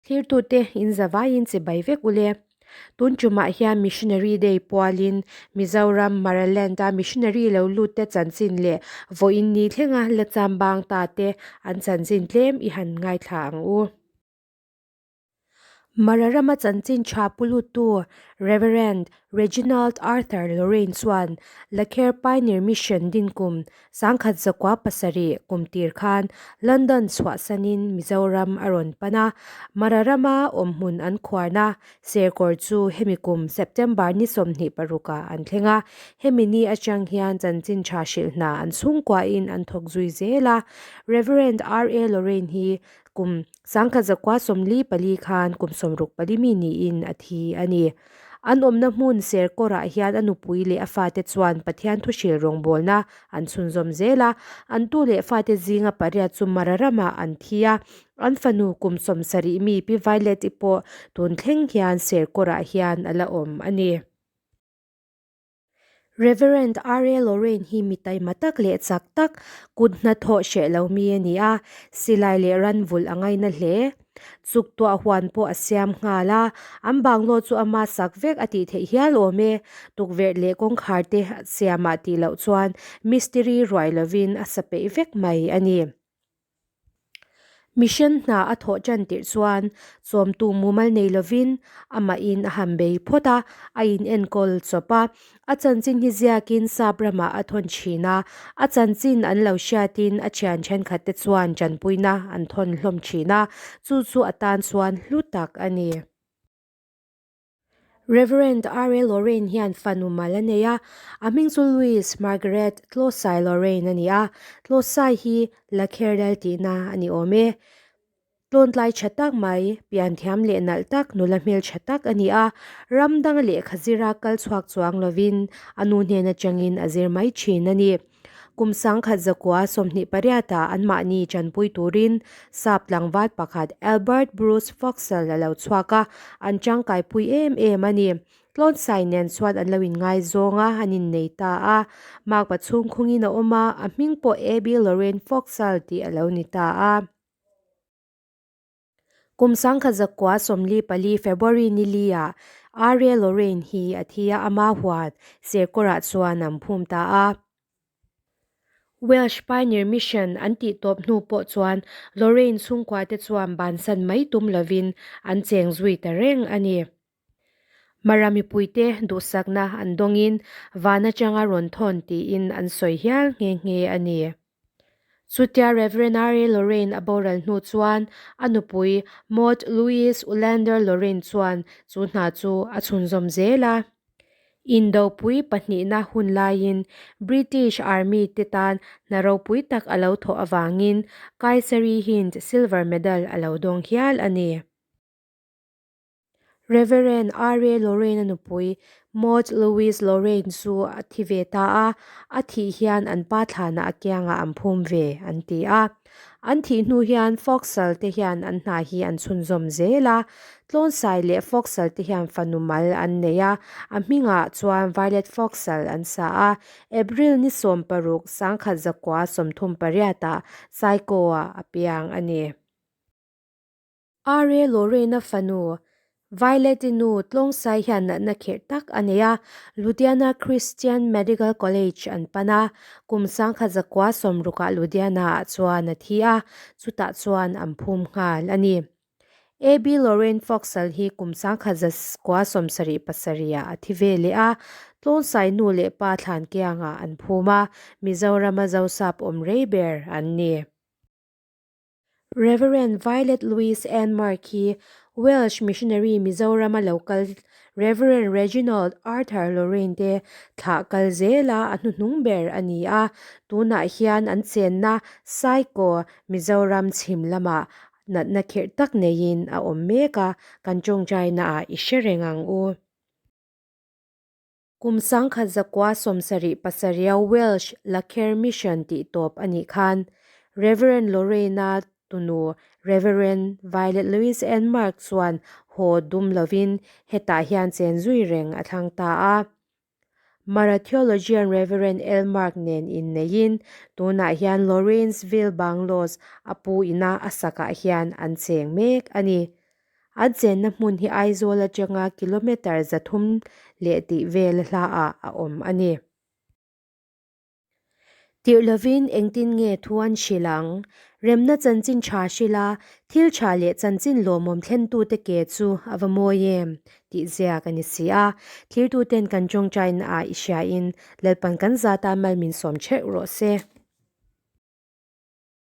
Thlirtute in zavaiin chibai vek ule. Tun tumah hian Missionary Day pualin Mizoram Maraland-a missionary lo lutte chanchin leh vawiin ni thlenga la chambang ta te an chanchin tlem i han ngaithla ang u. Mara rama chanchin tha pu luttu Rev. Reginald Arthur Lorrain chuan Lakher Pioneer Mission din kum 1907 kum tir khan London chhuahsanin Mizoram a rawn pan a, Mara rama awmhmun an khuarna Serkawr chu hemi kum September ni 26 ah an thleng a, hemi ni atang hian chanchin tha hrilh hna an chhungkuain an thawk zui zel a. Rev. R. A. Lorrain hi Kum 1944 khan kum 64 mi niin a thi a ni. An awmna hmun Serkawrah hian a nupui leh a fate chuan Pathian thuhril rawngbawlna an chhunzawm zel a. An tu leh fate zinga pariat chu Mara ramah an thi a. An fanu kum 70 mi Pi Violet-i pawh tun thleng hian Serkawrah hian a la awm a ni. Rev. R. A. Lorraine hi mi taima tak leh chak tak, kut hnathawh hreh lo mi a ni a, silai leh ran vulh a ngaina hle. Chuk tuah huan pawh a siam nghal a, an banglaw chu ama sak vek a tih theih hial awm e. Tukverh leh kawngkhar te siamah tih loh chuan mistiri ruai lovin a sa peih vek mai a ni. Mission hna a thawh tan tirh chuan chawmtu mumal nei lovin amahin a han bei phawt a, a inenkawl chawp a. A chanchin hi ziakin sap ramah a thawn thin a, a chanchin an lo hriatin a thian thenkhat te chuan tanpuina an thawn hlawm thin a, chu chu a tan chuan hlu tak a ni. Rev. R. A. Lorraine hian fanu mal a nei a, a hming chu Louise Margaret Tlosai Lorraine a ni a, Tlosai hi Lakher lal tihna a ni awm e. Tlawntlai tha tak mai, pianthiam leh nalh tak, nula hmel tha tak a ni a, ram danga lehkha zira kal chhuak chuang lovin a nu hnen atangin a zir mai thin a ni. Kum 1928 ah anmahni tanpui turin sap tlangval pakhat Albert Bruce Foxall a lo chhuak a, an tangkaipui em em a ni. Tlawnsai nen chuan an lo inngaizawng a, an innei ta a. Makpa chhungkhungin a awm a, a hming pawh Abby Lorraine Foxall tih a lo ni ta a. Kum 1944 February ni li ah R.A. Lorraine hi a thi a, ama huan Serkawrah chuan an phum ta a. Welsh Pioneer Mission an tih tawp hnu pawh chuan Lorraine chhungkua te chuan bansan mai tum lovin an cheng zui ta reng a ni. Mara mipuite duhsakna an dawngin van atanga rawn thawn tiin an sawi hial nghe nghe a ni. Chutia Rev. R. A. Lorraine a boral hnu chuan a nupui Maud Louise Ulander Lorraine chuan chu hna chu a chhunzawm zel a. Indopui pahnihna hun laiin British Army te tan hna ropui tak a lo thawh avangin Kaisari Hind Silver Medal a lo dawng hial a ni. Rev. R. A. Lorraine-a nupui Maud Louise Lorraine chu a thi ve ta a, a thih hian an pa thlanah a kiangah an phum ve, an ti a. An thih hnu hian Foxal te hian an hna hi an chhunzawm zel a, Tlawnsai leh Foxal te hian fanu mal an nei a, a hmingah chuan Violet Foxal an sa a. April ni 16, 1938 ah Saiko-ah a piang a ni. R.A. Lorraine-a fanu, Violet-i nu Tlawngsai hian natna khirh tak a nei a, Ludhiana Christian Medical College an pan a, kum 1960 ah Ludhiana-ah chuan a thi a, chutah chuan an phum nghal a ni. A.B. Lorraine Foxall hi kum 1977 ah a thi ve leh a, Tlawngsai nu leh pa thlan kiangah an phum a, Mizorama Zosap awm rei ber an ni. Rev. Violet Louise Ann Mark hi Welsh missionary Mizorama lo kal Rev. Reginald Arthur Lorraine te thlah kal zela a hnuhnung ber a ni a, tunah hian an chenna Saikaw, Mizoram chhim lamah natna khirh tak neiin a awm mek a, kan tawngtainaah i hre reng ang u. Kum 1977 Welsh Lakher Mission tih tawp a nih khan Rev. Lorraine-a tunu Rev. Violet Louise Ann Mark chuan haw dum lovin hetah hian chen zui reng a thlang ta a. Mara theologian Rev. L. Mark nen inneiin tunah hian Lorrainesville Bungalows a pu ina a sakah hian an cheng mek a ni. An chenna hmun hi Aizawl atanga kilometre 300 leh tih vel hlaah a awm a ni. Tirh lovin engtin nge thu an hrilh ang? Remna chanchin tha hrilh a, thil tha leh chanchin lawmawm thlentute ke chu a va mawi em? tih ziak a ni si a. Thirtuten kan tawngtaina ah i hriain Lalpan kan zata mal min sawm ṭheuh rawh se.